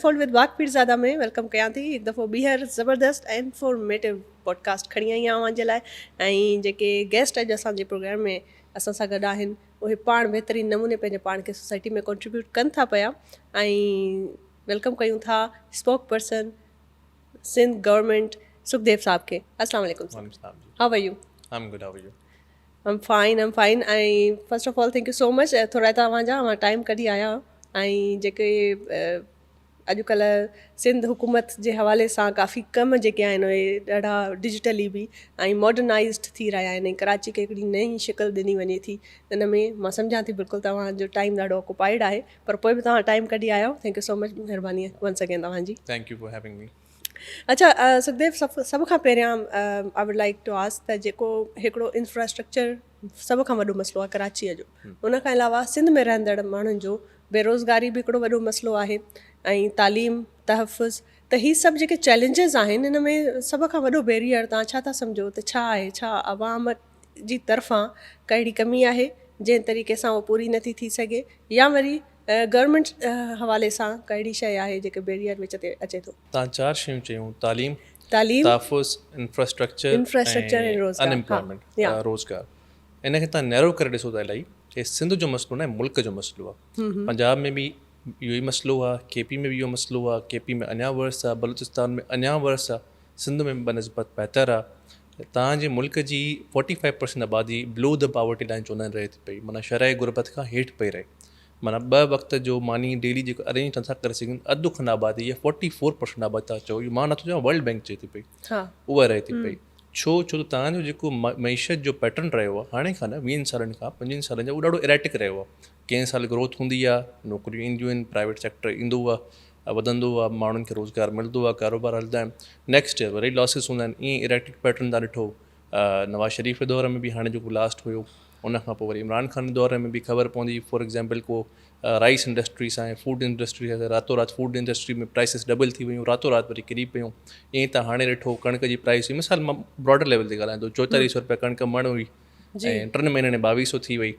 Fold وٿ باغ Pirzada ۾ welcome ڪيان ٿي هڪ دفعو ٻيهر زبردست ۽ انفارميٽو پوڊڪاسٽ کڻي آئي آهيان اوهان جي لاء ۽ جيڪي گيسٽ اڄ اسان جي پروگرام ۾ اسان سان گڏ آهن اهي پاڻ بهترين نموني پنهنجي پاڻ کي سوسائٽي ۾ ڪنٽريبيوٽ ڪن ٿا پيا ۽ welcome ڪيون ٿا spoke person Sindh government Sukhdev صاحب کي. السلام عليڪم sir, how are you? I am good, how are you? I'm fine, I'm fine ۽ first of all thank you so much ٿورائتا اوهان جا اوهان ٽائيم ڪڍي آيا ۽ جيڪي اڄڪلهه سنڌ حڪومت جي حوالي سان ڪافي ڪم جيڪي آهن اهي ڏاڍا ڊجيٽلي به ۽ ماڊرنائزڊ ٿي رهيا آهن ۽ ڪراچي کي هڪڙي نئين شڪل ڏني وڃي ٿي ان ۾ مان سمجهان ٿي بلڪل توهان جو ٽائيم ڏاڍو آڪوپائيڊ آهي پر پوء به توهان ٽائيم ڪڍي آيا thank you سو مچ مهرباني ونس اگين توهان جي. Thank you for having me. اڇا سکديو سڀ کان پهريان I would like to ask ته جيڪو هڪڙو انفراسٽرڪچر سڀ کان وڏو مسئلو آهي ڪراچيء جو ان کان علاوه سنڌ ۾ رهندڙ ماڻهن جو بيروزگاري به هڪڙو وڏو مسئلو آهي ۽ تعليم تحفظ ته هي سڀ جيڪي چئلينجز آهن ان ۾ سڀ کان وڏو بيريئر توهان ڇا ٿا سمجهو ته ڇا آهي ڇا عوام جي طرفان ڪهڙي ڪمي آهي جنهن طريقي سان اهو پوري نٿي ٿي سگهي يا وري گورنمينٽ حوالي سان ڪهڙي شيء آهي جيڪي بيريئر وچ تي اچي ٿو. توهان چار شيون چيون تعليم، تعليم، تحفظ، انفراسٽرڪچر انفراسٽرڪچر ۽ روزگار، ان امپلائمينٽ، روزگار. ان کي توهان نيرو ڪري ڏسو ته الائي هي سنڌ جو مسئلو ناهي ملڪ جو مسئلو آهي. پنجاب ۾ به اهو ئي مسئلو آهي، ڪي پي ۾ به اهو مسئلو آهي، ڪي پي ۾ اڃا ورس آهي، بلوچستان ۾ اڃا ورس آهي، سنڌ ۾ بنسبت بهتر آهي. توهان جي ملڪ جي فورٽي فائيو پرسنٽ آبادي بلو the poverty line چوندا آهن رهي ٿي پئي معنيٰ شرح غربت کان هيٺ پئي رهي معنيٰ ٻه وقت جو ماني ڊيلي جيڪو ارينج نٿا ڪري سگهن اڌ کن آبادي يا فورٽي فور پرسنٽ آبادي توهان چئو اهو مان نٿو چوان ورلڊ بينڪ چئي ٿي پئي اها رهي ٿي پئي ڇو ڇو ته توهان جو جيڪو معيشت جو پيٽرن رهيو آهي هاڻي کان نه ويهن سالن کان پنجويهن سالن جا اهو ڏاڍو اريٽڪ رهيو آهي ڪنهن سال گروٿ هوندي آهي نوڪريون اينديون آهن پرائيويٽ سيڪٽر ايندو آهي وڌندو آهي ماڻهن کي روزگار ملندو آهي ڪاروبار هلندا آهن نيڪسٽ ايئر وري لاسز هوندا آهن ائين اريٽڪ پيٽرن تان ڏٺو نواز شريف جي دور ۾ به هاڻي جيڪو لاسٽ هيو ان کان پوء وري عمران خان جي دور ۾ به خبر پوندي فار ايگزامپل ڪو رائس انڊسٽري سان فوڊ انڊسٽري سان راتو رات فوڊ انڊسٽري ۾ پرائسز ڊبل ٿي ويون راتو رات وري ڪري پيون ائين ته هاڻي ڏٺو ڪڻڪ جي پرائس مثال مان براڊر ليول تي ڳالهايان ٿو چوئيتاليهه سو روپيا ڪڻڪ مڻ هئي ۽ ٽن مهينن ۾ ٻاويهه سو ٿي وئي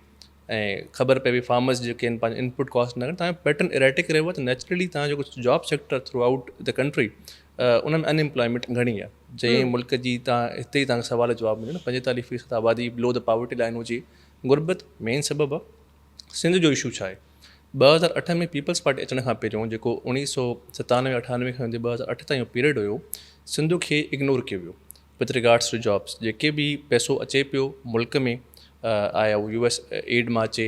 ۽ خبر پئي ڀئي فارمرز جيڪي آهن پنهنجو انپٽ ڪاسٽ نه تنهنجو پيٽرن اريٽڪ رهيو آهي ته نيچرلي تنهنجو جيڪو job sector through out the country in ۾ in employment گهڻي آهي جنهن ملڪ جي تان هتي ئي تنهنکي سوال جواب مليو نه 45 فيصد آبادي بلو the poverty line هجي غربت مين سبب آهي سنڌ جو اشو ڇا آهي 2008 ۾ پيپلز پارٽي اچڻ کان پهريون جيڪو 1997 98 کان ويندي 2008 تائين پيريڊ هيو سنڌ کي اگنور ڪيو ويو وٿ رگارڊس ٽو جابس جيڪي به پئسو اچي پيو ملڪ ۾ آيا اهو يو ايس ايڊ مان اچي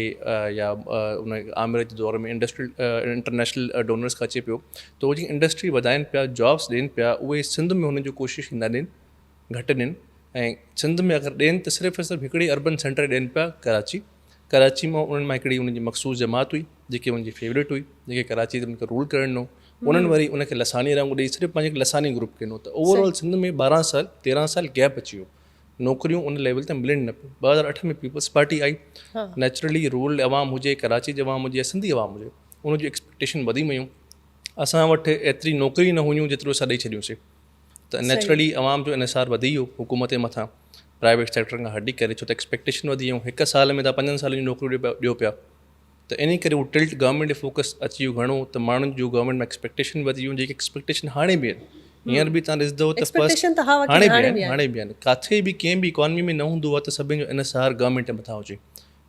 يا ان آمريت جي دور ۾ انڊسٽريل انٽرنيشنل ڊونرس کان اچي پيو ته اهو جيڪي انڊسٽري وڌائين پيا جابس ڏين پيا اهي سنڌ ۾ هنن جو ڪوشش نه ڏين گهٽ ڏين ۽ سنڌ ۾ اگر ڏين ته صرف ۽ صرف هڪڙي اربن سينٽر ڏين پيا ڪراچي ڪراچي مان انهن مان هڪڙي انهن جي مخصوص جماعت هئي جيڪي انهن جي فيوريٽ هئي جيڪي ڪراچي تي انهن کي رول ڪرڻ ڏنو انهن وري ان کي لساني رنگ ڏئي صرف پنهنجي لساني گروپ کي ڏنو ته اوور آل سنڌ ۾ 12 سال 13 سال گيپ اچي ويو نوڪريون ان ليول تي ملن نه پيون 2008 ۾ پيپلز پارٽي آئي نيچرلي رورل عوام هجي ڪراچي جو عوام هجي يا سنڌي عوام هجي ان جون ايڪسپيڪٽيشن وڌي ويون اسان وٽ ايتري نوڪري نه هيون جيترو اسان ڏئي ڇڏيونسي ته نيچرلي عوام جو انحصار وڌي ويو حڪومت جي مٿان پرائيويٽ سيڪٽر کان هٽي ڪري ڇو ته ايڪسپيڪٽيشن وڌي ويون هڪ سال ۾ تان پنجن سالن جون نوڪريون ڏيو پيا ته انهي ڪري اهو ٽلٽ گورنمينٽ ڏي فوڪس اچي ويو گهڻو ته ماڻهن جو گورنمينٽ ۾ ايڪسپيڪٽيشن وڌي ويون جيڪي ايڪسپيڪٽيشن هاڻي به آهن هينئر به تان ڏسندو ته فرسٽ هاڻي به آهن هاڻي به آهن ڪاٿي به ڪنهن به اڪانمي ۾ نه هوندو آهي ته سڀني جو انحصار گورنمينٽ جي مٿان هجي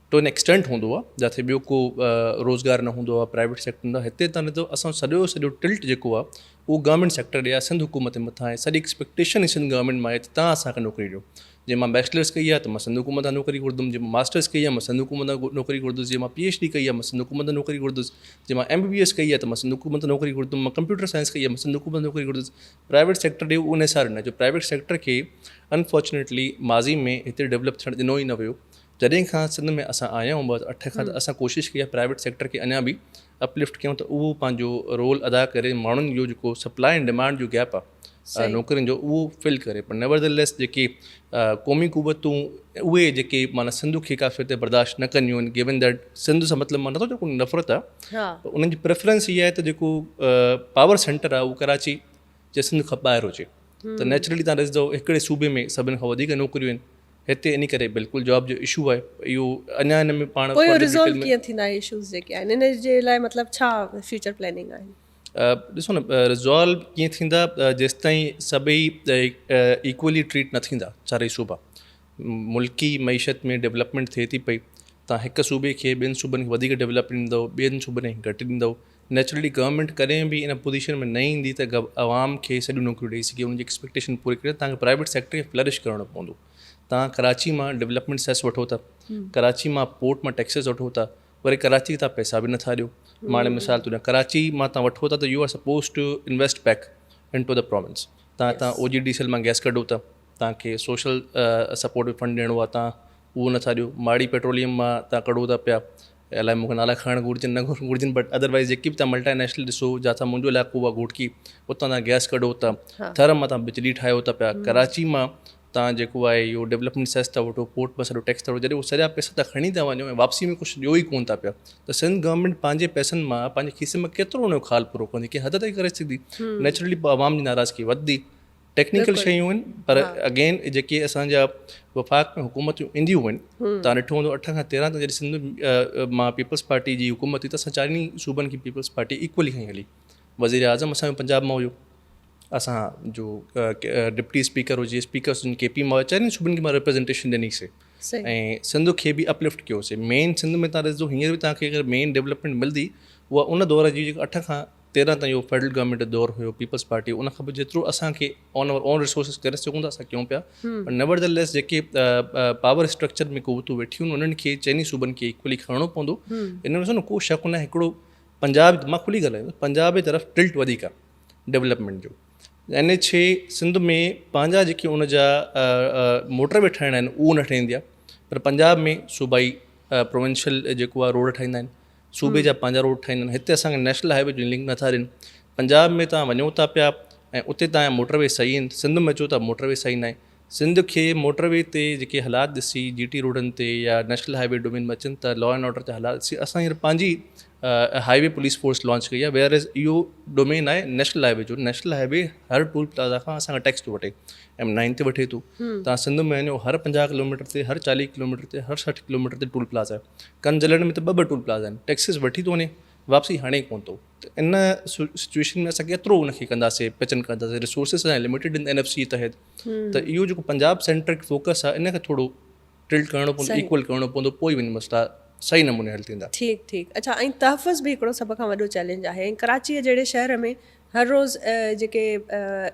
ٽو ان ايڪسٽينٽ هوندو آهي جاٿي ٻيو ڪو روزگار نه هوندو آهي پرائيويٽ سيڪٽر هوندو آهي هتي تان ڏسو اسان سڄو سڄو ٽلٽ جيڪو آهي اهو گورنمينٽ سيڪٽر ڏي آهي سنڌ حڪومت جي مٿان آهي سڄي ايڪسپيڪٽيشن ئي سنڌ گورنمينٽ مان آهي ته تان اسان کي نوڪري ڏيو جي مان بيچلرس ڪئي آهي ته مان سنڌ حڪومت سان نوڪري گهرندم، جي مان ماسٽرس ڪئي آهي مان سنڌ حڪومت سان نوڪري گهرندس، جي مان پي ايڇ ڊي ڪئي آهي مان سنڌ حڪومت سان نوڪري گهرندس، جي مان ايم بي بي ايس ڪئي آهي ته مان سنڌ حڪومت سان نوڪري گهرندم، مان ڪمپيوٽر سائنس ڪئي آهي مان سنڌ حڪومت سان نوڪري گهرندس. پرائيويٽ سيڪٽر ڏي اهو انحصار نه جو پرائيويٽ سيڪٽر کي انفارچونيٽلي ماضي ۾ هتي ڊولپ ٿيڻ ڏنو ئي نه ويو. جڏهن کان سنڌ ۾ اسان آيا آهيون 2008 کان ته اسان ڪوشش ڪئي آهي پرائيويٽ سيڪٽر کي اڃا به اپلفٽ ڪيون ته اهو پنهنجو رول ادا ڪري ماڻهن جو جيڪو سپلاء ۽ ڊمانڊ جو گيپ آهي نوڪرين جو اهو فل ڪري پر نيور the less جيڪي قومي قوتون اهي جيڪي معنيٰ سنڌ کي ڪافي تي برداشت نه ڪنديون آهن گيون that Sindh سان مطلب مان نٿو چوان ڪو نفرت آهي پر انهن جي پريفرنس اها آهي ته جيڪو پاور سينٽر آهي اهو ڪراچي جي سنڌ کان ٻاهر هجي ته نيچرلي تان ڏسندو هڪڙي صوبي ۾ سڀني کان وڌيڪ نوڪريون آهن هتي ان ڪري بلڪل جاب جو اشو آهي اهو اڃا هن ۾ پاڻ پوء ريزالو ڪيئن ٿيندا اشوز جيڪي آهن ان جي لاء مطلب ڇا فيوچر پلاننگ آهي؟ ڏسو نه ريزالو ڪيئن ٿيندا جيستائين سڀئي ايڪولي ٽريٽ نه ٿيندا چارئي صوبا. ملڪي معيشت ۾ ڊولپمينٽ ٿئي ٿي پئي تان هڪ صوبي کي ٻين صوبن کي وڌيڪ ڊولپ ڏيندو ٻين صوبن کي گهٽ ڏيندو. نيچرلي گورنمينٽ ڪڏهن به ان پوزيشن ۾ نه ايندي ته عوام کي سڄيون نوڪريون ڏئي سگهي ان جي ايڪسپيڪٽيشن پوري ڪري. تان کي پرائيويٽ سيڪٽر کي فلرش ڪرڻو پوندو. تان ڪراچي مان ڊولپمينٽ سيس وٺو ٿا، ڪراچي مان پورٽ مان ٽيڪسز وٺو ٿا، وري ڪراچي کي تان پئسا به نٿا ڏيو. مان هاڻي مثال ٿو ڏيان، ڪراچي مان تان وٺو ٿا ته you are suppose to invest back into the province. تان تان او جي ڊي سيل مان گئس ڪڍو ٿا، تان کي سوشل سپورٽ به فنڊ ڏيڻو آهي، تان اهو نٿا ڏيو. ماڙي پيٽروليم مان تان ڪڍو ٿا پيا، الائي مون کي نالا کڻڻ گهرجن نه گهرجن، بٽ ادروائز جيڪي به تان ملٽا نيشنل ڏسو جاٿان منهنجو علائقو آهي گهوٽڪي، اتان تان گئس ڪڍو ٿا، ٿر مان تان بجلي ٺاهيو ٿا پيا، ڪراچي مان تان جيڪو آهي اهو ڊولپمينٽ سيس ٿا وٺو، پورٽ مان سڄو ٽيڪس ٿا وٺو، جڏهن اهو سڄا پئسا تان کڻي ٿا وڃو ۽ واپسي ۾ ڪجهه ڏيو ئي ڪونه ٿا پيا ته سنڌ گورنمينٽ پنهنجي پئسن مان پنهنجي کيسي مان ڪيترو ان جو خال پورو ڪندي، ڪنهن حد تائين ڪري سگهندي. نيچرلي پوء عوام جي ناراضگي وڌندي. ٽيڪنيڪل شيون آهن پر اگين جيڪي اسان جا وفاق ۾ حڪومتون اينديون آهن تان ڏٺو هوندو 8 کان 13 تائين جڏهن سنڌ مان پيپلز پارٽي جي حڪومت هئي ته اسان چارني صوبن کي پيپلز پارٽي ايڪولي کڻي هلي. وزير اعظم اسان جو پنجاب مان هيو، اسان جو ڊپٽي اسپيڪر هجي اسپيڪر هجن ڪي پي مان هجي، چارني صوبن کي مان ريپريزنٽيشن ڏني سي ۽ سنڌ کي به اپلفٽ ڪيوسي. مين سنڌ ۾ تان ڏسندو هينئر به تان کي اگر مين ڊولپمينٽ ملندي اها ان دور جي جيڪا 8 کان 13 تائين اهو فيڊرل گورنمينٽ جو دور هيو پيپلز پارٽي ان کان پوء جيترو اسان کي آن اور اون ريسورسز ڪري سگهون ٿا اسان ڪيون پيا پر نيور the ليس جيڪي پاور اسٽرڪچر ۾ قوتون ويٺيون آهن انهن کي چئني صوبن کي ايڪولي کڻڻو پوندو. ان ۾ ڏسو نه ڪو شڪ نه هڪڙو پنجاب مان کلي ڳالهايان پنجاب جي طرف ٽلٽ وڌيڪ آهي ڊولپمينٽ جو. اين ايڇ اي سنڌ ۾ پنهنجا جيڪي ان جا موٽر وي ٺاهڻا آهن اهو نه ٺهندي آهي پر پنجاب ۾ صوبائي پروونشل جيڪو آهي روڊ ٺاهيندا آهن، صوبي جا پنهنجا روڊ ٺاهيندا آهن. هتي اسان کي نيشنل هاء وي جو لنڪ نٿا ڏين. پنجاب ۾ توهان وڃو ٿا پيا ۽ اتي توهان جا موٽر وي صحيح آهن، سنڌ ۾ اچو ٿا موٽر وي صحيح ناهي. سنڌ کي موٽر وي تي جيڪي حالات ڏسي جي ٽي روڊن تي يا نيشنل هاء وي ڊومين ۾ اچن ٿا لا اينڊ آرڊر جا حالات ڏسي اسان هينئر پنهنجي high V police force launch ڪئي آهي. ويئر از اهو ڊومين آهي نيشنل هاء وي جو، نيشنل هاء وي هر ٽول پلازا کان اسان کان ٽيڪس ٿو وٺي، ايم نائن تي وٺي ٿو. توهان سنڌ ۾ وڃو هر 50 ڪلوميٽر تي، هر 40 ڪلوميٽر تي، هر 60 ڪلوميٽر تي ٽول پلازا آهي. ڪن ضلعن ۾ ته ٻه ٻه ٽول پلازا آهن. ٽيڪسز وٺي ٿو وڃي واپسي هڻي ڪونه ٿو. ته ان سچويشن ۾ اسان ڪيترو ان کي ڪنداسي پچن ڪنداسي، ريسورسز اسان جا لميٽيڊ آهن اين ايف سي تحت. ته اهو جيڪو پنجاب سينٽرڪ فوڪس آهي ان کي ٿورو ٽلٽ ڪرڻو پوندو، ايڪول ڪرڻو پوندو، پوء ئي وڃي مسئلا صحيح نموني حل ٿيندا. ٺيڪ ٺيڪ. اڇا ۽ تحفظ به هڪڙو سڀ کان وڏو چئلينج آهي ۽ ڪراچيء جهڙي شهر ۾ هر روز جيڪي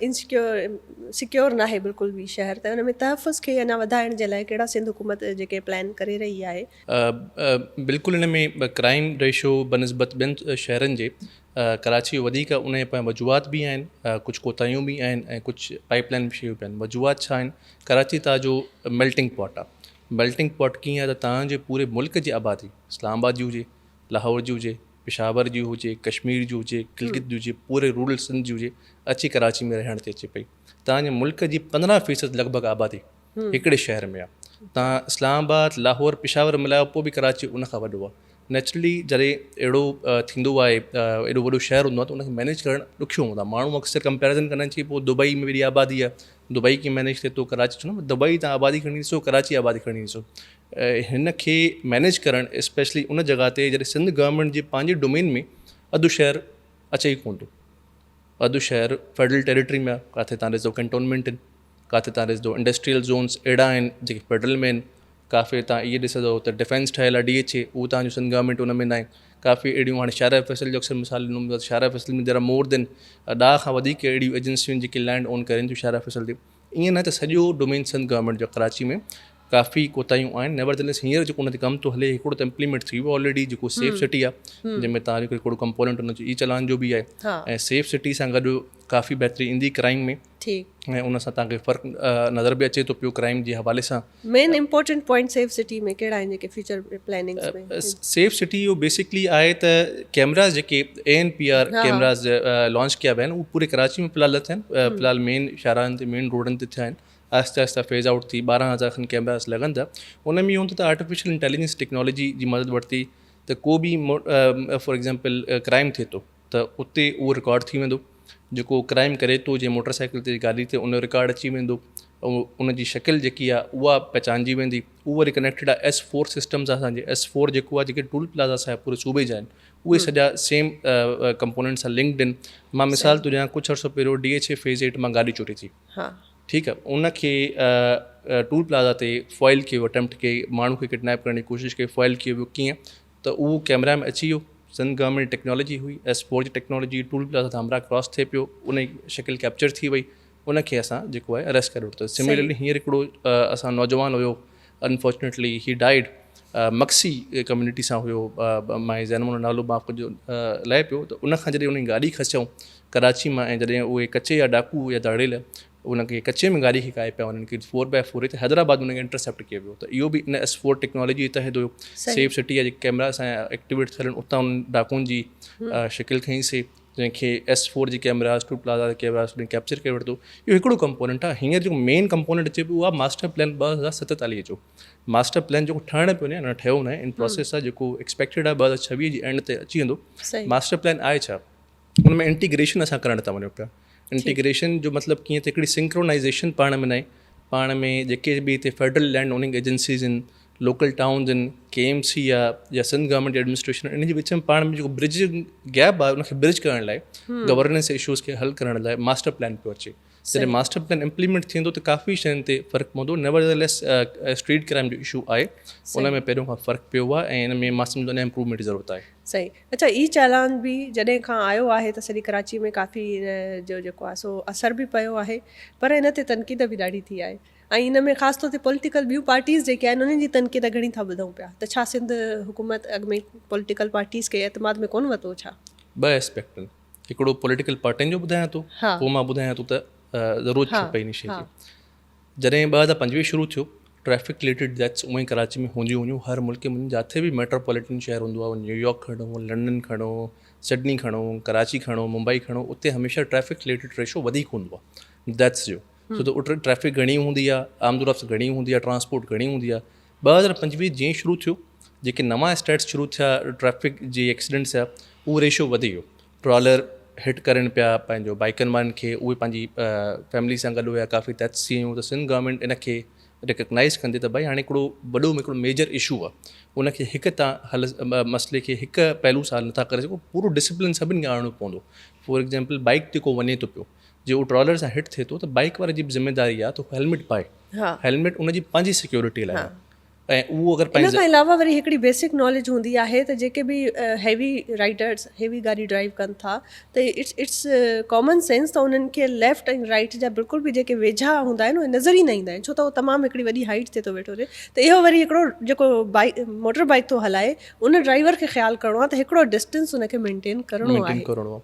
انسيڪيور سيڪيور ناهي بلڪل به شهر ته ان ۾ تحفظ کي اڃا وڌائڻ جي لاء ڪهڙا سنڌ حڪومت جيڪي پلان ڪري رهي آهي؟ بلڪل ان ۾ ڪرائيم ريشو بنسبت ٻين شهرن جي ڪراچي جو وڌيڪ آهي ان جي پويان وجوهات به آهن، ڪجهه ڪوتاهيون به آهن ۽ ڪجهه پائيپ لائن شيون به آهن. وجوهات ڇا آهن؟ ڪراچي تان جو ميلٽنگ پاٽ آهي. ميلٽنگ پاٽ ڪيئن آهي ته تان جي پوري ملڪ جي آبادي اسلام آباد جي هجي، لاهور جي هجي، پشاور جي هجي، ڪشمير جي هجي، گلگت جي هجي، پوري رورل سنڌ جي هجي، اچي ڪراچي ۾ رهڻ تي اچي پئي. توهان جي ملڪ جي 15 فيصد لڳ ڀڳ آبادي هڪڙي شهر ۾ آهي. توهان اسلام آباد، لاهور، پشاور ملايو پوء به ڪراچي ان کان وڏو آهي. نيچرلي جڏهن اهڙو ٿيندو آهي، ايڏو وڏو شهر هوندو آهي ته ان کي مينيج ڪرڻ ڏکيو هوندو آهي. ماڻهو اڪثر ڪمپيرزن ڪندا آهن چي پوء دبئي ۾ به ايڏي آبادي آهي، دبئي ڪيئن مينيج ٿئي ٿو، ڪراچي ڇو نه؟ دبئي توهان آبادي کڻي ڏسو، ڪراچي آبادي کڻي ڏسو. هن کي مينيج ڪرڻ اسپيشلي ان جڳهه تي جڏهن سنڌ گورنمينٽ جي پنهنجي ڊومين ۾ اڌ شهر اچي ئي ڪونه ٿو. اڌ شهر فيڊرل ٽيريٽري ۾ آهي، ڪاٿي تان ڏسندو ڪنٽونمينٽ آهن، ڪاٿي تان ڏسندو انڊسٽريل زونس اهڙا آهن جيڪي فيڊرل ۾ آهن، ڪافي تان اهي ڏسندو ته ڊفينس ٺهيل آهي ڊي ايڇ اي اهو تان جو سنڌ گورنمينٽ ان ۾ ناهي. ڪافي اهڙيون هاڻي شارع فيصل جو اڪثر مثال ڏنو ويندو آهي ته شارع فيصل ۾ there are more دين 10 کان وڌيڪ اهڙيون ايجنسيون آهن جيڪي لينڊ اون ڪرين ٿيون شارع فيصل تي. ائين نه ته سڄو ڊومين سنڌ گورنمينٽ جو ڪراچي ۾ ڪافي ڪوتاهيون آهن نيوردليس هينئر جيڪو ان تي ڪم ٿو هلي هڪڙو ته امپليمينٽ ٿي ويو آلريڊي جيڪو سيف سٽي آهي جنهن ۾ تان جو هڪڙو ڪمپوننٽ ان جو اي چلان جو به آهي ۽ سيف سٽي سان گڏ ڪافي بهتري ايندي ڪرائيم ۾ ۽ ان سان تان کي فرق نظر به اچي ٿو پيو ڪرائيم جي حوالي سان. Main important point safe city ۾ ڪهڙا آهن جيڪي فيوچر پلاننگس ۾؟ سيف سٽي اهو بيسڪلي آهي ته ڪيمراز جيڪي A N P R cameras launch ڪيا ويا آهن اهي پوري ڪراچي ۾ في الحال نه ٿيا آهن في الحال مين شاهراهن تي مين روڊن تي ٿيا آهن آهستي آهستي فيز آئوٽ ٿي 12,000 کن ڪيمراز لڳندا ان ۾ اهو هوندو ته آرٽيفيشل انٽيليجنس ٽيڪنالاجي جي مدد ورتي ته ڪو به فار ايگزامپل ڪرائم ٿئي ٿو ته اتي اهو رڪارڊ ٿي ويندو جيڪو ڪرائم ڪري ٿو جنهن موٽر سائيڪل تي گاڏي تي ان جو رڪارڊ اچي ويندو ان جي شڪل جيڪي آهي اها پهچانجي ويندي اهو وري ڪنيڪٽيڊ آهي ايس فور سسٽم سان اسان جي ايس فور جيڪو آهي جيڪي ٽول پلازا اسان جا پوري صوبي جا آهن اهي سڄا سيم ڪمپوننٽ سان لنڪڊ آهن. مان مثال ٿو ڏيان ڪجهه عرصو پهريون D H A phase 8 مان گاڏي چوري ٿي. ٺيڪ آهي ان کي ٽول پلازا تي فوائل ڪيو اٽيمپٽ ڪئي ماڻهو کي ڪڊنيپ ڪرڻ جي ڪوشش ڪئي فوائل ڪيو ويو ڪيئن ته اهو ڪيمرا ۾ اچي ويو سنڌ گورنمينٽ ٽيڪنالاجي هئي ايس فور جي ٽيڪنالاجي ٽول پلازا تان همراهه ڪراس ٿئي پيو ان جي شڪل ڪيپچر ٿي وئي ان کي اسان جيڪو آهي اريسٽ ڪري ورتو سميلرلي هينئر هڪڙو اسان نوجوان هيو انفارچونيٽلي هي ڊائيڊ مگسي ڪميونٽي سان هيو مان زين جو نالو معاف ڪجو لهي پيو ته ان کان جڏهن ان جي گاڏي کسيائون ڪراچي مان ۽ جڏهن اهي ڪچي جا ڊاڪو يا ڌاڙيل ان کي ڪچي ۾ گاڏي کي ڪاهي پيا وڃن ڪي فور بائي فور ته حيدرآباد ان کي انٽرسيپٽ ڪيو ويو ته اهو به ان ايس فور ٽيڪنالاجي جي تحت هيو سيف سٽي جا جيڪي ڪيمرا اسان جا ايڪٽيويٽ ٿيل آهن اتان انهن ڊاڪون جي شڪل کنئي سي جنهن کي ايس فور جي ڪيمراز ٽول پلازا جي ڪيمراز ڪيپچر ڪري ورتو اهو هڪڙو ڪمپوننٽ آهي هينئر جيڪو مين ڪمپوننٽ اچي پيو اهو آهي ماسٽر پلان 2047 جو ماسٽر پلان جيڪو ٺهڻ پيو وڃي اڃا ٺهيو ناهي ان پروسيس آهي جيڪو ايڪسپيڪٽيڊ آهي 2026 جي اينڊ تي اچي ويندو ماسٽر پلان آهي ڇا ان ۾ انٽيگريشن اسان ڪرڻ ٿا وڃون پيا انٽيگريشن جو مطلب ڪيئن ته هڪڙي سنڪرونائيزيشن پاڻ ۾ ناهي پاڻ ۾ جيڪي به هتي فيڊرل لينڊ اوننگ ايجنسيز آهن لوڪل ٽائونز آهن ڪي ايم سي آهي يا سنڌ گورنمينٽ جي ايڊمنسٽريشن ان جي وچ ۾ پاڻ ۾ جيڪو برج گيپ آهي ان کي برج ڪرڻ لاء گورننس اشوز کي حل ڪرڻ لاء ماسٽر پلان پيو اچي جڏهن ماسٽر پلان امپليمينٽ ٿيندو ته ڪافي شين تي فرق پوندو نيورليس اسٽريٽ ڪرائم جو اشو آهي ان ۾ پهريون کان فرق پيو آهي ۽ ان ۾ مان سمجهندو اڃا امپروومينٽ جي ضرورت آهي. صحيح اڇا اي چالان به جڏهن کان آيو آهي ته سڄي ڪراچي ۾ ڪافي ان جو جيڪو آهي سو اثر به پيو آهي پر ان تي تنقيد به ڏاڍي ٿي آهي ۽ ان ۾ خاص طور تي پوليٽيڪل ٻيون پارٽيز جيڪي آهن انهن جي تنقيد گهڻي ٿا ٻڌون پيا ته ڇا سنڌ حڪومت اڳ ۾ پوليٽيڪل پارٽيز کي اعتماد ۾ ڪونه ورتو ڇا؟ ٻه اسپيڪٽ آهن هڪڙو پوليٽيڪل پارٽين جو ٻڌايان ٿو پوء مان ٻڌايان ٿو ته ضرورت ڇو پئي ان شيء جي. جڏهن 2025 شروع ٿيو ٽريفڪ رليٽيڊ ڊيٿس اونئن ئي ڪراچي ۾ هونديون هيون هر ملڪ ۾ جاٿي به ميٽروپوليٽن شهر هوندو آهي نيويارڪ کڻو لنڊن کڻو سڊني کڻو ڪراچي کڻو ممبئي کڻو اتي هميشه ٽريفڪ رليٽيڊ ريشو وڌيڪ هوندو آهي ڊيٿس جو ڇو ته اتي ٽريفڪ گهڻي هوندي آهي آمدورفت گهڻي هوندي آهي ٽرانسپورٽ گهڻي هوندي آهي 2025 جيئن شروع ٿيو جيڪي نوان اسٽيٽس شروع ٿيا ٽريفڪ جي ايڪسيڊنٽس جا اهو ريشو وڌي ويو ٽرالر هٽ ڪرن پيا پنهنجو بائيڪن وارن کي اهي پنهنجي فيملي سان گڏ هيا ڪافي ڊيٿس ٿي ويون ته سنڌ گورنمينٽ ان کي ريڪگنائز ڪندي ته ڀائي هاڻي هڪڙو وڏو هڪڙو ميجر اشو آهي ان کي هڪ تان حل مسئلي کي هڪ پهلو سان حل نٿا ڪري سگهو پورو ڊسپلن سڀني کي آڻڻو پوندو فار ايگزامپل بائيڪ تي ڪو وڃي ٿو پيو جي اهو ٽرالر سان هٽ ٿئي ٿو ته بائيڪ واري جي به ذميداري آهي ته هو هيلمٽ پائي هيلمٽ ان جي پنهنجي سيڪيورٽي لاء آهي ۽ اهو اگر ان کان علاوه وري هڪڙي بيسڪ ناليج هوندي آهي ته جيڪي به هيوي رائيڊرز هيوي گاڏي ڊرائيو ڪن ٿا ته it's it's common sense ته انهن کي ليفٽ ۽ رائيٽ جا بلڪل به جيڪي ويجها هوندا آهن اهي نظر ئي نه ايندا آهن ڇو ته اهو تمام هڪڙي وڏي هائيٽ تي ٿو ويٺو هجي ته اهو وري هڪڙو جيڪو بائيڪ موٽر بائيڪ ٿو هلائي ان ڊرائيور کي خيال ڪرڻو آهي ته هڪڙو ڊسٽنس ان کي مينٽين ڪرڻو آهي.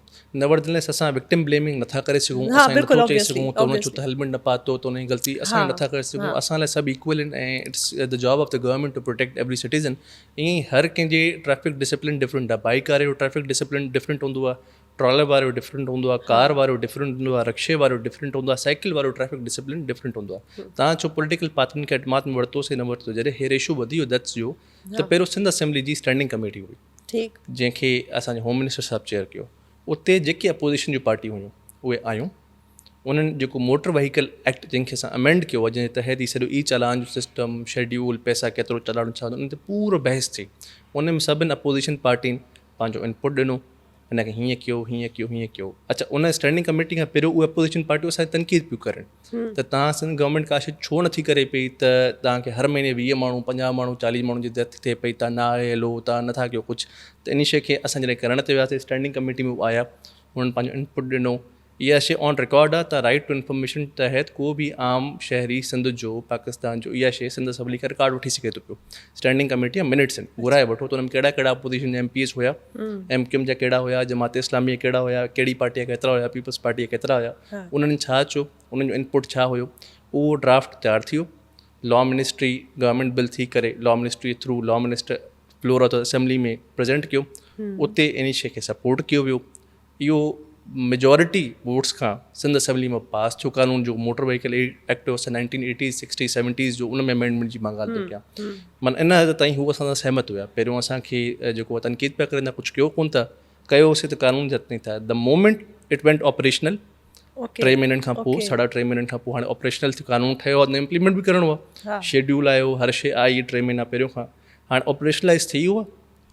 نيوردليس اسان وڪٽم بليمنگ نٿا ڪري سگهون اسان نٿو چئي سگهون ته هن ڇو ته هيلمٽ نه پاتو ته ان جي غلطي اسان نٿا ڪري سگهون اسان لاء سڀ ايڪول آهن ۽ it's the job of the government to protect every citizen ائين ئي هر ڪنهن جي ٽريفڪ ڊسپلن ڊفرنٽ آهي بائيڪ واري جو ٽريفڪ ڊسپلن ڊفرنٽ هوندو آهي ٽرالر وارو ڊفرنٽ هوندو آهي ڪار وارو ڊفرنٽ هوندو آهي رڪشي وارو ڊفرنٽ هوندو آهي سائيڪل وارو ٽريفڪ ڊسپلن ڊفرنٽ هوندو آهي تان ڇو پوليٽيڪل پارٽين کي اعتماد ۾ ورتوسي نه ورتو جڏهن هي ريشو وڌي ويو ڊيٿس جو ته پهريون سنڌ اسيمبلي جي اسٽينڊنگ ڪميٽي هئي ٺيڪ. جنهن کي اسان جي هوم منسٽر صاحب چيئر ڪيو اتي جيڪي اپوزيشن جون پارٽيون هيون اهي آيون انهن جيڪو موٽر وهيڪل ايڪٽ جنهن کي اسان امينڊ ڪيو آهي جنهن جي تحت هي سڄو اي چالان جو سسٽم شيڊيول پئسا ڪيترو چالان ڇا ان تي پورو بحث ٿي ان ۾ سڀن اپوزيشن پارٽين پنهنجو انپٽ ڏنو هن کي هيئن ڪيو هيئن ڪيو هيئن ڪيو اڇا ان اسٽينڊنگ ڪميٽي کان پهريون اهي اپوزيشن پارٽيون اسان تي تنقيد پيون ڪرن ته توهان سنڌ گورنمينٽ ڪا شي ڇو نٿي ڪري پئي ته توهان کي هر مهيني 20 ماڻهو 50 ماڻهو 40 ماڻهن جي ڊيٿ ٿئي پئي توهان نه آهي هلو توهان نٿا ڪيو ڪجهه ته ان شي کي اسان جڏهن ڪرڻ تي وياسي اسٽينڊنگ ڪميٽي ۾ آيا انهن پنهنجو انپٽ ڏنو اها شي آن رڪارڊ آهي ته رائيٽ ٽو انفارميشن تحت ڪو به عام شهري سنڌ جو پاڪستان جو اها شي سنڌ اسيمبلي کان رڪارڊ وٺي سگهي ٿو پيو اسٽينڊنگ ڪميٽي جا منٽس آهن گهرائي وٺو ته ان ۾ ڪهڙا ڪهڙا اپوزيشن جا ايم پي ايز هيا ايم ڪيو ايم جا ڪهڙا هيا جماعت اسلامي جا ڪهڙا هيا ڪهڙي پارٽي جا ڪيترا هيا پيپلز پارٽي جا ڪيترا هيا انهن ڇا چيو انهن جو انپٽ ڇا هيو اهو ڊرافٽ تيار ٿي ويو لا منسٽري گورنمينٽ بل ٿي ڪري law ministry through law minister floor of assembly ۾ present ڪيو اتي ان شي کي سپورٽ ڪيو ويو اهو ميجارٽي ووٽس کان سنڌ اسيمبلي مان پاس ٿيو قانون جو موٽر وهيڪل ايڪٽ هو نائنٽين ايٽيز سڪسٽيز سيونٽيز جو ان ۾ امينڊمينٽ جي مان ڳالهه ٿو ڪيان معنيٰ ان حد تائين هو اسان سان سهمت هيا پهريون اسان کي جيڪو تنقيد پيا ڪرن ته ڪجهه ڪيو ڪونه ٿا ڪيو سي ته قانون جي هٿ ٿا the moment it went operational ٽي مهينن کان پوء ساڍا ٽي مهينن کان پوء هاڻي آپريشنل ٿيو قانون ٺهيو آهي امپليمينٽ به ڪرڻو آهي شيڊيول آيو هر شي آئي ٽي مهينا پهريون کان هاڻي آپريشنلائز ٿي ويو آهي.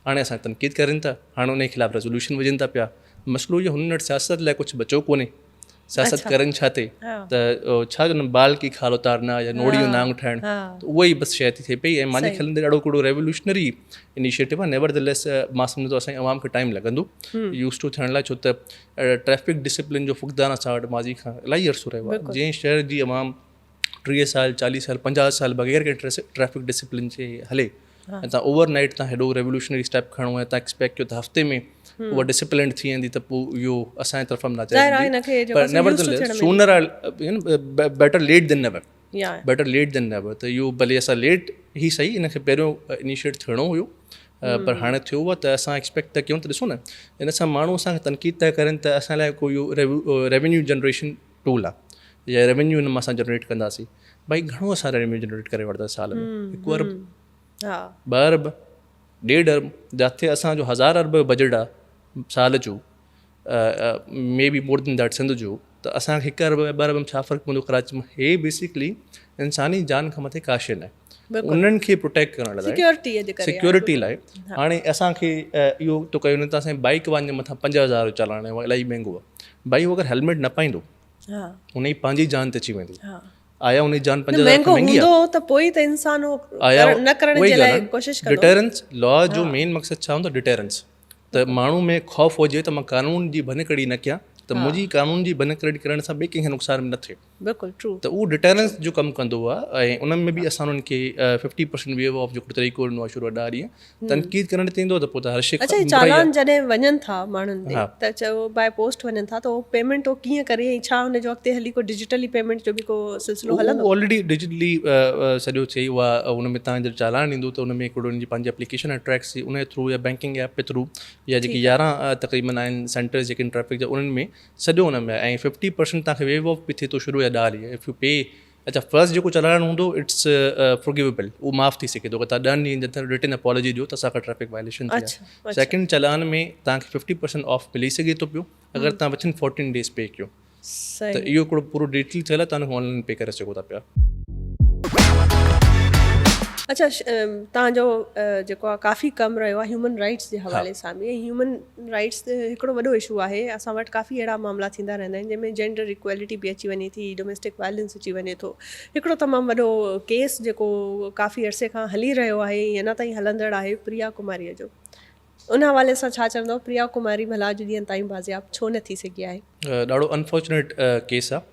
هاڻي اسان تنقيد ڪرين ٿا، هاڻي انهي خلاف ريزوليوشن وجهن ٿا پيا. مسئلو اهو هنن وٽ سياست لاء ڪجهه بچو ڪونهي. سياست ڪرن ڇا تي ته ڇا چوندا آهن بال ڪي کال اتارنا يا نوڙي جو نانگ ٺاهڻ ته اها ئي بس شيء ٿي ٿئي پئي ۽ مانجي خيال ۾ ڏاڍو هڪڙو ريولوشنري انيشيٽو آهي. نيور the ليس مان سمجهان ٿو اسان جي عوام کي ٽائيم لڳندو يوز ٽو ٿيڻ لاء، ڇو ته ٽريفڪ ڊسپلن جو فقدان اسان وٽ ماضي کان الاهي عرصو رهيو آهي. جنهن شهر جي عوام 30 سال، 40 سال، 50 سال بغير ڪنهن ٽريفڪ ڊسپلن جي هلي ۽ تان اوور نائيٽ تان هيڏو ريولوشنري اسٽيپ کڻو ۽ تان ايڪسپيڪٽ ڪيو ته هفتي ۾ اها ڊسپلنڊ ٿي ويندي ته پوء اهو اسان جي طرفان به ناجائز پر nevertheless sooner better late than never, better late than never. ته اهو ڀلي اسان ليٽ هي صحيح ان کي پهريون انيشيٽ ٿيڻو هيو پر هاڻي ٿيو آهي ته اسان ايڪسپيڪٽ ٿا ڪيون ته ڏسو نه ان سان ماڻهو اسان کي تنقيد ٿا ڪرن ته اسان لاء ڪو اهو ريونيو جنريشن ٽول آهي يا ريونيو ان مان اسان جنريٽ ڪنداسين. ڀائي گهڻو اسان ريونيو جنريٽ ڪري وٺندا سال ۾ 1 ارب، 2 ارب، 1.5 ارب، جاٿي اسان جو 1000 ارب جو بجيٽ آ سال جو، maybe more than that Sindh جو، ته اسان کي 1 ارب ۽ 2 ارب ۾ ڇا فرق پوندو ڪراچي ۾. هي بيسڪلي انساني جان کان مٿي ڪا شيء ناهي، انهن کي پروٽيڪٽ ڪرڻ لاء سيڪيورٽي لاء هاڻي اسان کي اهو ٿو ڪيو وڃي ته اسان جي بائيڪ وارن جي مٿان 5000 جو چالان آهي، اهو الاهي مهنگو آهي. ڀائي هو اگر هيلميٽ نه پائيندو ان جي پنهنجي جان ته اچي ويندي. آيا ان جي جان 5000 کان مهنگي آهي ته پوء ته انسان اهو نه ڪرڻ جي لاء ڪوشش ڪندو. ڊٽرنس لا جو مين مقصد ڇا هوندو آهي؟ ڊٽرنس، ته ماڻهو ۾ خوف هجي ته مان قانون جي ڀڃڪڙي نه ڪيان ته منهنجي قانون جي ڀڃڪڙي ڪرڻ سان ٻئي ڪنهن کي نقصان نه ٿئي. بلڪل ٽرو. ته اهو ڊٽرنس جو ڪم ڪندو آهي ۽ ان ۾ به اسان انهن کي 50% ويو آف جو طريقو ڏنو آهي شروع ڏهه ڏينهن تنقيد ڪرڻ تي ايندو ته پوء ته هر شي اڇا چالان جڏهن وڃن ٿا ماڻهن تي ته چئو باء پوسٽ وڃن ٿا ته اهو پيمينٽ اهو ڪيئن ڪري ۽ ڇا ان جو اڳتي هلي ڪو ڊجيٽلي پيمينٽ جو به ڪو سلسلو هلندو؟ اهو آلريڊي ڊجيٽلي سڄو ٿئي اها ان ۾ تان جڏهن چالان ايندو ته ان ۾ هڪڙو ان جي پنهنجي اپليڪيشن آهي ٽريڪس جي ان جي ٿرو يا بينڪنگ ايپ جي ٿرو يا جيڪي 11 تقريبن آهن سينٽرز جيڪي ٽريفڪ جا انهن ۾ سڄو ان ۾ آهي ۽ 50% توهان کي ويو آف به ٿئي ٿو شروع يا ڏهه ڏينهن if you P. اڇا فرسٽ جيڪو چالان هوندو اٽس فورگيويبل، اهو معاف ٿي سگهي ٿو اگر توهان 10 ڏينهن جي اندر رٽن اپالوجي ڏيو ته اسان کان ٽريفڪ وائليشن ٿي آهي. سيڪنڊ چالان ۾ توهان کي 50% آف ملي سگهي ٿو پيو اگر توهان وٿن 14 ڊيز پي ڪيو ته اهو هڪڙو پورو ڊيٽيل ٿيل آهي توهان ان کي آنلائن پي ڪري سگهو ٿا پيا. اڇا توهان جو جيڪو آهي ڪافي ڪم رهيو آهي هيومن رائٽس جي حوالي سان به ۽ هيومن رائٽس هڪڙو وڏو اشو آهي اسان وٽ ڪافي اهڙا معاملا ٿيندا رهندا آهن جنهن ۾ جينڊر ايڪوالٽي به اچي وڃي ٿي ڊوميسٽڪ وائلنس اچي وڃي ٿو هڪڙو تمام وڏو ڪيس جيڪو ڪافي عرصي کان هلي رهيو آهي ۽ اڃا تائين هلندڙ آهي پريا ڪماري جو ان حوالي سان ڇا چوندو پريا ڪماري ڀلا اڄ ڏينهن تائين بازياب ڇو نه ٿي سگهي آهي؟ ڏاڍو انفارچونيٽ ڪيس آ.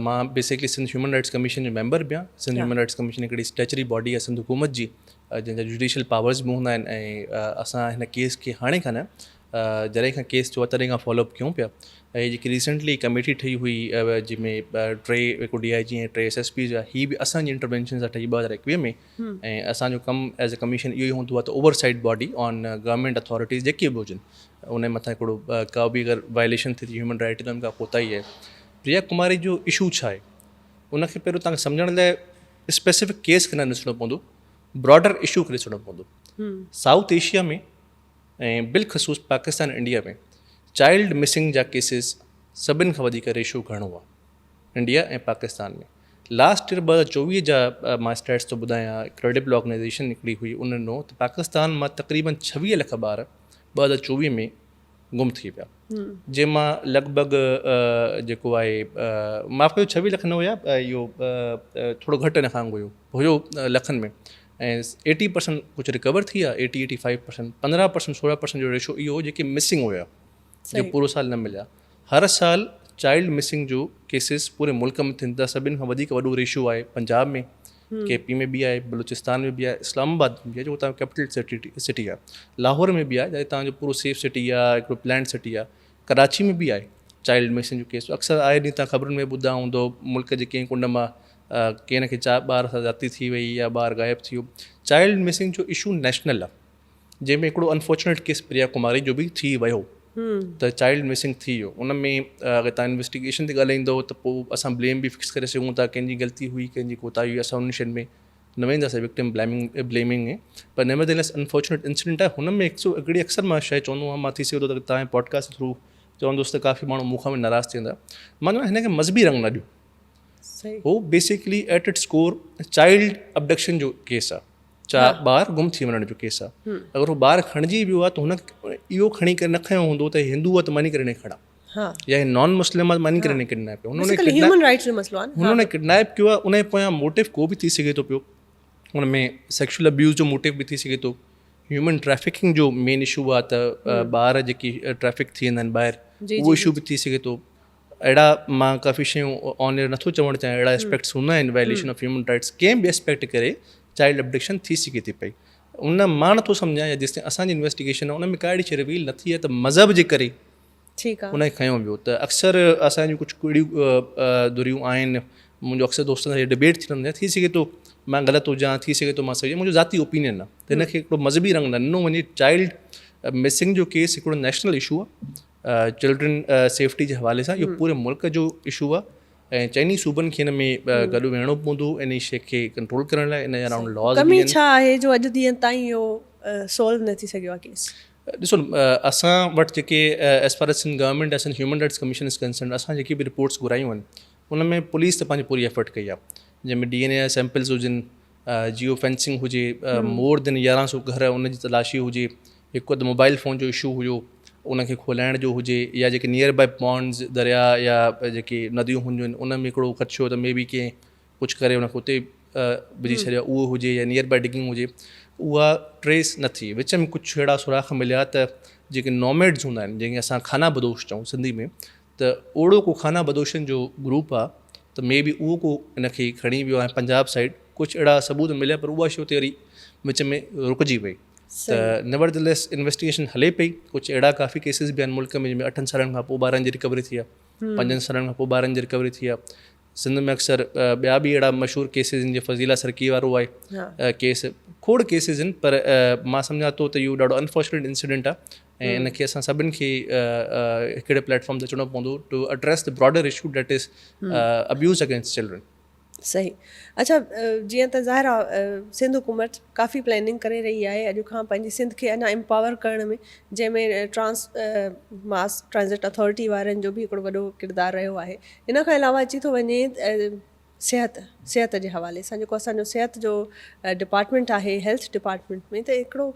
مان basically Sindh human rights commission جو ميمبر به آهيان. سنڌ هيومن رائٽس ڪميشن هڪڙي اسٽيچري باڊي آهي سنڌ حڪومت جي جنهن جا جوڊيشل پاورز به هوندا آهن ۽ اسان هن ڪيس کي هاڻي کان نه جڏهن کان ڪيس ٿيو آهي تڏهن کان فالو اپ ڪيون پيا ۽ جيڪي ريسنٽلي ڪميٽي ٺهي هئي جنهن ۾ ٽي هڪ ڊي I جي ۽ ٽي ايس ايس پيز هئا هي به اسان جي انٽروينشن سان ٺهي 2021 ۾ ۽ اسان جو ڪم ايز اي ڪميشن اهو ئي هوندو آهي ته oversight body on government authorities جيڪي به هجن ان مٿان هڪڙو ڪا به اگر وائليشن ٿئي ٿي هيومن رائٽ جي ڪا ڪوتاهي آهي. پريا ڪماري جو اشو ڇا آهي ان کي پهريون توهان کي سمجهڻ لاء اسپيسفڪ ڪيس کي نه ڏسڻو پوندو، براڊر اشو کي ڏسڻو پوندو. سائوٿ ايشيا ۾ ۽ بالخصوص پاڪستان انڊيا ۾ چائلڊ مسنگ جا ڪيسز سڀن کان وڌيڪ ريشو گهڻو آهي انڊيا ۽ پاڪستان ۾. لاسٽ ايئر 2024 جا مان اسٽيٽس ٿو ٻڌايان، ڪريڊبل آرگنائيزيشن هڪڙي هئي ان ڏنو ته پاڪستان مان تقريبن 26 لک ٻار 2024 ۾ گم ٿي ويا جنهن مان لڳ ڀڳ جيڪو آهي معاف ڪجو 26 لک نه هيا اهو ٿورو گهٽ ان کان هيو هيو لکن ۾ ۽ 80% ڪجهه رڪور ٿي ويا 80 85% 15% 16% جو ريشو اهو هو جيڪي مسنگ هيا جو پورو سال نه مليا. هر سال چائلڊ مسنگ جو ڪيسز پوري ملڪ ۾ ٿين ٿا سڀني کان وڌيڪ وڏو ريشو آهي پنجاب ۾ ڪي پي ۾ به آهي بلوچستان ۾ به آهي اسلام آباد ۾ به آهي جيڪو تنهنجو ڪيپيٽل سٽي سٽي آهي لاهور ۾ به آهي جتي تنهنجو پورو سيف سٽي آهي هڪڙو پلانڊ سٽي آهي ڪراچي ۾ به آهي چائلڊ مسنگ جو ڪيس اڪثر آئي ڏينهن تان خبرن ۾ ٻڌا هوندو ملڪ جي ڪنهن ڪنڊ مان ڪنهن نه ڪنهن ٻار سان زيادتي ٿي وئي يا ٻار غائب ٿي ويو چائلڊ مسنگ جو اشو نيشنل آهي جنهن ۾ هڪڙو انفارچونيٽ ڪيس پريا ڪماري جو به ٿي ويو ته چائلڊ مسنگ ٿي ويو ان ۾ اگر تان انويسٽيگيشن تي ڳالهائيندو ته پوء اسان بليم به فڪس ڪري سگهون ٿا ڪنهن جي غلطي هئي ڪنهن جي ڪوتاهي هئي اسان انهن شين ۾ نه وينداسين victim blaming blaming ۾ per never the less unfortunate incident آهي هن ۾ هڪ سو هڪڙي اڪثر مان شيء چوندو آهيان مان ٿي سگهي ٿو ته تان پوڊڪاسٽ ٿرو چوندس ته ڪافي ماڻهو مون کان به ناراض ٿيندا مان چوان هن کي مذهبي رنگ نه ڏيو هو basically at its core child abduction جو ڪيس آهي. چا ٻار گم ٿي وڃڻ جو ڪيس آهي. اگر هو ٻار کڻجي ويو آهي ته هن اهو کڻي ڪري نه کنيو هوندو ته هندو آهي ته ماني ڪري نه کڻان يا هي نان مسلم آهي ماني ڪري نه ڪڊنيپ ڪيو. هيومن رائٽس جو مسئلو آهي. هن ڪڊنيپ ڪيو آهي ان جي پويان موٽو ڪو به ٿي سگهي ٿو پيو. ان ۾ سيڪشل ابيوز جو موٽو به ٿي سگهي ٿو. هيومن ٽريفڪنگ جو مين اشو آهي ته ٻار جيڪي ٽريفڪ ٿي ويندا آهن ٻاهر اهو اشو به ٿي سگهي ٿو. اهڙا مان ڪافي شيون آن ايئر نٿو چوڻ چاهيان اهڙا اسپيڪٽس هوندا آهن وائليشن آف هيومن رائٽس ڪنهن به اسپيڪٽ ڪري چائلڊ ابڊڪشن ٿي سگهي ٿي پئي ان مان نٿو سمجهان يا جيستائين اسان جي انويسٽيگيشن آهي ان ۾ ڪا اهڙي شي ريويل نه ٿي آهي ته مذهب جي ڪري ان کي کنيو ويو ته اڪثر اسان جون ڪجهه اهڙيون ڌريون آهن منهنجو اڪثر دوستن سان ڊبيٽ ٿي رهندي آهي ٿي سگهي ٿو مان غلط هجان ٿي سگهي ٿو مان صحيح منهنجو ذاتي اوپينين آهي ته هن کي هڪڙو مذهبي رنگ نه ڏنو وڃي چائلڊ مسنگ جو ڪيس هڪڙو نيشنل اشو آهي چلڊرن سيفٽي جي حوالي سان اهو پوري ملڪ جو اشو آهي ۽ چئني صوبن کي هن ۾ گڏ ويهڻو پوندو ان شي کي ڪنٽرول ڪرڻ لاء ان جا اراؤنڊ لاز ڪمي ڇا آهي جو اڄ ڏينهن تائين اهو سالو نه ٿي سگهيو آهي ڪيس؟ ڏسو اسان وٽ جيڪي as far as Sindh government ۽ Sindh human rights commission is concern اسان جيڪي به رپورٽس گهرايون آهن ان ۾ پوليس ته پنهنجي پوري ايفرٽ ڪئي آهي جنهن ۾ ڊي اين اي جا سيمپلز هجن جيو فينسنگ هجي مور دين 1100 گهر ان جي تلاشي هجي هڪ اڌ موبائل فون جو اشو هيو ان کي کولائڻ جو هجي يا جيڪي نيئر باء پونڊز دريا يا جيڪي نديون هونديون آهن ان ۾ هڪڙو خدشو ته مي بي ڪنهن ڪجهه ڪري ان کي اتي وجهي ڇڏيو اهو هجي يا نيئر باء ڊگنگ هجي اها ٽريس نه ٿي. وچ ۾ ڪجهه اهڙا سوراخ مليا ته جيڪي نوميڊز هوندا آهن جنهن کي اسان خانه بدوش چئون سنڌي ۾ ته اوڙو ڪو خانه بدوشن جو گروپ آ ته مي بي اهو ڪو ان کي کڻي ويو آهي پنجاب سائيڊ ڪجهه اهڙا ثبوت مليا پر اها شي اتي وري وچ ۾ رڪجي وئي ته نيور the less investigation هلي پئي ڪجهه اهڙا ڪافي ڪيسز به آهن ملڪ ۾ جنهن ۾ اٺن سالن کان پوء ٻارن جي رڪوري ٿي آهي پنجن سالن کان پوء ٻارن جي رڪوري ٿي آهي سنڌ ۾ اڪثر ٻيا به اهڙا مشهور ڪيسز آهن جيئن فضيلا سرڪي وارو آهي ڪيس کوڙ ڪيسز آهن پر مان سمجهان ٿو ته اهو ڏاڍو انفارچونيٽ انسيڊنٽ آهي ۽ ان کي اسان سڀن کي هڪڙي پليٽ فارم تي اچڻو پوندو to address the broader issue that is abuse against children. صحيح اڇا جيئن ته ظاهر آ سنڌ حڪومت ڪافي پلاننگ ڪري رهي آهي اڄ کان پنهنجي سنڌ کي اڃا امپاور ڪرڻ ۾ جنهن ۾ ٽرانس ماس ٽرانزٽ اٿارٽي وارن جو به هڪڙو وڏو ڪردار رهيو آهي ان کان علاوه اچي ٿو وڃي صحت صحت جي حوالي سان جيڪو اسان جو صحت جو ڊپارٽمينٽ آهي هيلٿ ڊپارٽمينٽ ۾ ته هڪڙو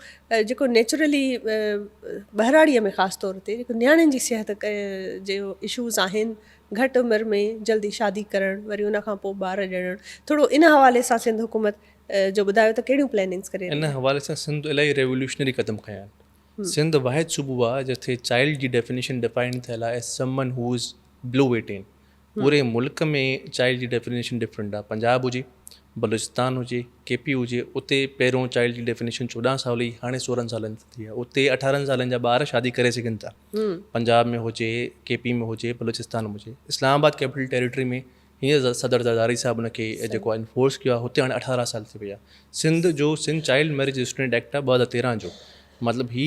جيڪو نيچرلي ٻهراڙيء ۾ خاص طور تي جيڪو نياڻين جي صحت جو اشوز آهن گهٽ عمر ۾ جلدي شادي ڪرڻ وري ان کان پوء ٻار ڄڻڻ ٿورو ان حوالي سان سنڌ حڪومت جو ٻڌايو ته ڪهڙيون پلاننگس ڪري رهي ان حوالي سان سنڌ الاهي ريولوشنري قدم کنيا آهن سنڌ واحد صوبو آهي جتي چائلڊ جي ڊيفينيشن ڊفائن ٿيل آهي as someone who is below 18 پوري ملڪ ۾ چائلڊ جي ڊيفينيشن ڊفرنٽ آهي پنجاب هجي بلوچستان هجي ڪي پي هجي اتي پهريون چائلڊ جي ڊيفينيشن 14 سال هئي هاڻي 16 سالن جي ٿي آهي اتي 18 سالن جا ٻار شادي ڪري سگهن ٿا پنجاب ۾ هجي، ڪي پي ۾ هجي، بلوچستان ۾ هجي، اسلام آباد ڪيپيٽل ٽيريٽري ۾ هينئر صدر زرداري صاحب ان کي جيڪو آهي انفورس ڪيو آهي هتي هاڻي 18 سال ٿي وئي آهي. سنڌ جو Sindh child marriage restraint act آهي 2013 جو مطلب هي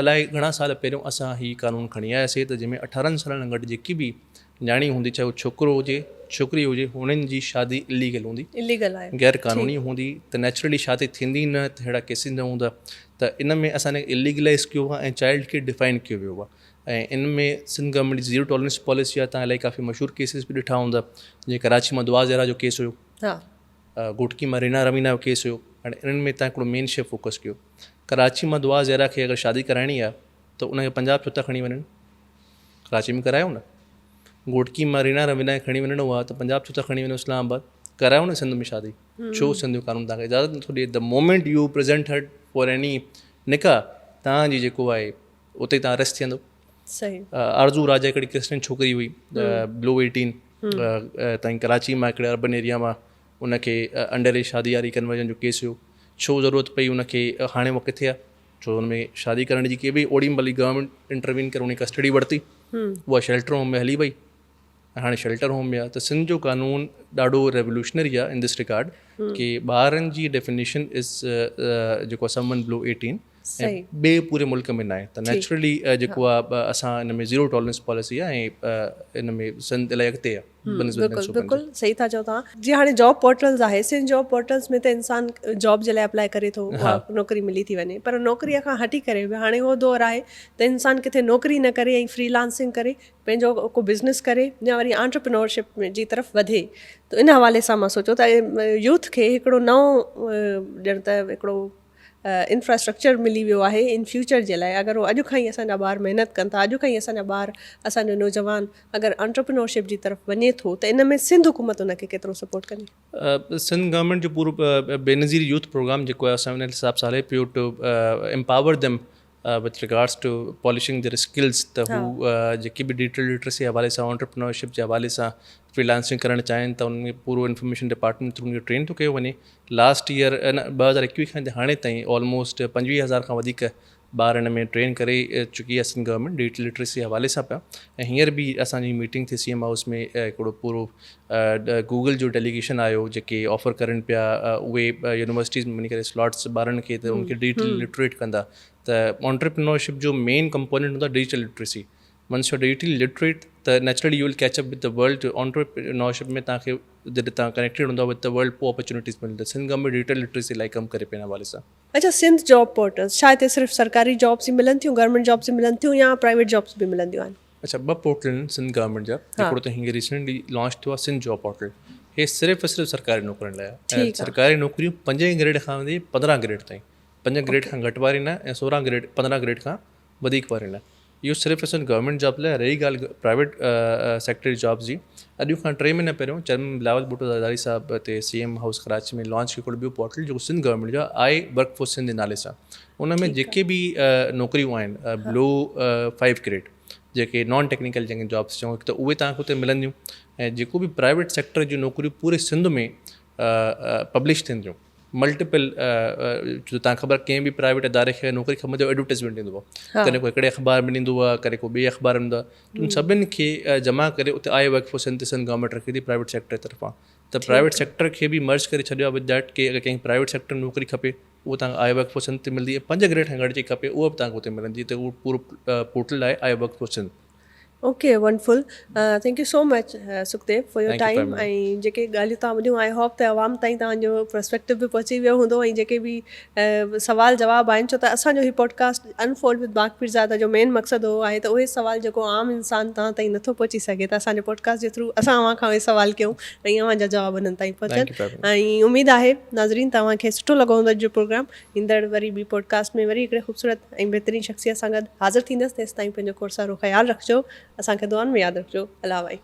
الائي گهڻا سال پهريون اسان هي قانون کڻي آياسي ته جنهن ۾ 18 سالن کان گهٽ جيڪي به نياڻي هوندي چاهي هو ڇوڪرو هجي ڇوڪري هجي هنن جي شادي اليگل هوندي اليگل آهي غير قانوني هوندي ته نيچرلي شادي ٿيندي نه ته اهڙا ڪيسز نه هوندا ته ان ۾ اسان اليگلائز ڪيو آهي ۽ چائلڊ کي ڊفائن ڪيو ويو آهي ۽ ان ۾ سنڌ گورنمينٽ جي زيرو ٽالرنس پاليسي آهي تان الائي ڪافي مشهور ڪيسز به ڏٺا هوندا جيئن ڪراچي مان دعا زهرا جو ڪيس هيو گهوٽڪي مان رينا روينا جو ڪيس هيو هاڻي انهن ۾ تان هڪڙو مين شي فوڪس ڪيو ڪراچي مان دعا زهرا کي اگر شادي ڪرائڻي آهي ته ان کي پنجاب ڇو ٿا کڻي وڃن ڪراچي ۾ ڪرايو نه گهوٽڪي مان رينا روينا کي کڻي وڃڻو آهي ته پنجاب ڇو ٿا کڻي وڃو اسلام آباد ڪرايو نه سنڌ ۾ شادي ڇو سنڌ جو قانون توهان کي اجازت نٿو ڏئي the moment you present her for any نڪاح توهان جي جيڪو آهي اتي توهان اريسٽ ٿيندو آرزو راجا هڪڙي ڪرسچن ڇوڪري هئي بلو 18 تائين ڪراچي مان هڪڙي اربن ايريا مان ان کي انڊر ايج شادي واري ڪنورجن جو ڪيس هيو ڇو ضرورت پئي ان کي هاڻي هو ڪٿي آهي ڇو ان ۾ شادي ڪرڻ جي ڪي به اوڏي مهل ئي گورنمينٽ انٽروين ڪري ان جي ڪسٽڊي ورتي اها شيلٽر هوم ۾ هلي وئي ۽ هاڻي شيلٽر هوم ۾ آهي ته سنڌ جو قانون ڏاڍو ريولوشنري آهي ان this regard ڪي ٻارن جي ڊيفينيشن از جيڪو سمن بلو 18 ۽ ٻئي پوري ملڪ ۾ ناهي ته نيچرلي جيڪو آهي اسان ان ۾ زيرو ٽالرنس پاليسي آهي ۽ ان ۾ سنڌ الائي اڳتي آهي. بلڪل بلڪل صحيح ٿا چئو توهان جي هاڻي جاب پورٽلز آهي سنڌ جاب پورٽلز ۾ ته انسان جاب جي لاء اپلائي ڪري ٿو نوڪري ملي ٿي وڃي پر نوڪري کان هٽي ڪري به هاڻي اهو دور آهي ته انسان ڪٿي نوڪري نه ڪري ۽ فري لانسنگ ڪري پنهنجو ڪو بزنس ڪري يا وري آنٽرپرينورشپ جي طرف وڌي ته ان حوالي سان مان سوچيو ته يوٿ کي هڪڙو نئون ڄڻ ته هڪڙو انفراسٽرڪچر ملي ويو آهي ان فيوچر جي لاء اگر هو اڄ کان ئي اسان جا ٻار محنت ڪن ٿا اڄ کان ئي اسان جا ٻار اسان جو نوجوان اگر انٽرپرينورشپ جي طرف وڃي ٿو ته ان ۾ سنڌ حڪومت ان کي ڪيترو سپورٽ ڪندي؟ سنڌ گورنمينٽ جو پورو بينظير يوٿ پروگرام جيڪو آهي اسان ان حساب سان هلي پيو to empower them with regards to polishing their skills ته هو جيڪي به ڊجيٽل لٽرسي جي حوالي سان انٽرپرينورشپ جي حوالي سان فري لانسنگ ڪرڻ چاهين ته انهن کي پورو انفارميشن ڊپارٽمينٽ ٿرو ان کي ٽرين ٿو ڪيو وڃي لاسٽ ايئر 2021 کان هاڻي تائين آلموسٽ 25,000 کان وڌيڪ ٻار ان ۾ ٽرين ڪري چڪي آهي سنڌ گورنمينٽ ڊجيٽل لٽريسي جي حوالي سان پيا ۽ هينئر به اسان جي ميٽنگ ٿي سي ايم هائوس ۾ هڪڙو پورو گوگل جو ڊيليگيشن آيو جيڪي آفر ڪرن پيا اهي يونيورسٽيز ۾ وڃي ڪري سلاٽس ٻارن کي ته ان کي ڊجيٽل لٽريٽ ڪندا ته آنٽرپرينورشپ جو مين ڪمپوننٽ هوندو آهي digital literacy once you digitally literate ته naturally you will catch up with the world entrepreneurship ۾ توهان کي جڏهن توهان ڪنيڪٽيڊ هوندا وٿ the world پوء اپرچونيٽيز ملنديون سنڌ گورنمينٽ ڊجيٽل لٽريسي لاء ڪم ڪري پئي ان حوالي سان. اڇا سنڌ جاب پورٽلز ڇا هتي صرف سرڪاري جابس ئي ملن ٿيون گورنمينٽ جابس ئي ملن ٿيون يا پرائيويٽ جابس به ملنديون آهن؟ اڇا ٻه پورٽل آهن سنڌ گورنمينٽ جا هڪڙو ته هينئر ريسينٽلي لانچ ٿيو آهي سنڌ جاب پورٽل هي صرف ۽ صرف سرڪاري نوڪرين لاء آهي ۽ سرڪاري نوڪريون پنجين گريڊ کان ويندي 15 گريڊ تائين 5 گريڊ کان گهٽ واري نه ۽ 16 گريڊ 15 گريڊ کان وڌيڪ واري نه اهو صرف ۽ صرف گورنمينٽ جاب لاء رهي ڳالهه پرائيويٽ سيڪٽر جي جابس جي اڄ کان 3 مهينا پهريون چيئرمين بلاول ڀٽو زرداري صاحب تي C M house Karachi ۾ launch ڪيو هڪڙو ٻيو پورٽل جيڪو سنڌ گورنمينٽ جو آهي I work for Sindh جي نالي سان ان ۾ جيڪي به نوڪريون آهن بلو 5 گريڊ جيڪي نان ٽيڪنيڪل جنهن کي جابس چئون ته اهي توهان کي اتي ملنديون ۽ جيڪو به پرائيويٽ سيڪٽر جون نوڪريون پوري سنڌ ۾ پبلش ٿين ٿيون ملٽيپل جو تان خبر ڪنهن به پرائيويٽ اداري کي نوڪري کپندي ايڊورٽائزمينٽ ڏيندو آهي ڪڏهن ڪو هڪڙي اخبار ۾ ڏيندو آهي ڪڏهن ڪو ٻئي اخبار ۾ ڏيندو آهي ان سڀني کي جمع ڪري اتي I work for Sindh Sindh government رکي ٿي پرائيويٽ سيڪٽر طرفان ته پرائيويٽ سيڪٽر کي به مرج ڪري ڇڏيو آهي وٿ that ڪي اگر ڪنهن پرائيويٽ سيڪٽر ۾ نوڪري کپي اهو تان I work for Sindh تي ملندي 5 گريڊ کان گهٽ جي کپي اهو به تان کي اتي ملندي ته اهو پورو پورٽل آهي I work for Sindh. Okay wonderful thank you so much Sukhdev for your time ۽ جيڪي ڳالهيون توهان ٻڌيون I hope ته عوام تائين توهان جو پرسپيڪٽو به پهچي ويو هوندو ۽ جيڪي به سوال جواب آهن ڇو ته اسان جو هي پوڊڪاسٽ انفولڊ وٿ باغ پيرزاده جو مين مقصد اهو آهي ته اهي سوال جيڪو عام انسان توهان تائين نٿو پهچي سگهي ته اسان جي پوڊڪاسٽ جي ٿرو اسان اوهان کان اهي سوال ڪيون ۽ اوهان جا جواب انهن تائين پهچن ۽ اميد آهي ناظرين توهان کي سٺو لڳو هوندو اڄ جو پروگرام ايندڙ وري ٻي پوڊڪاسٽ ۾ وري هڪڙي خوبصورت ۽ بهترين شخصيت سان گڏ حاضر ٿيندس تيستائين پنهنجو کوڙ سارو خيال رکجو اسان کي دعائن ۾ ياد رکجو الله وائي.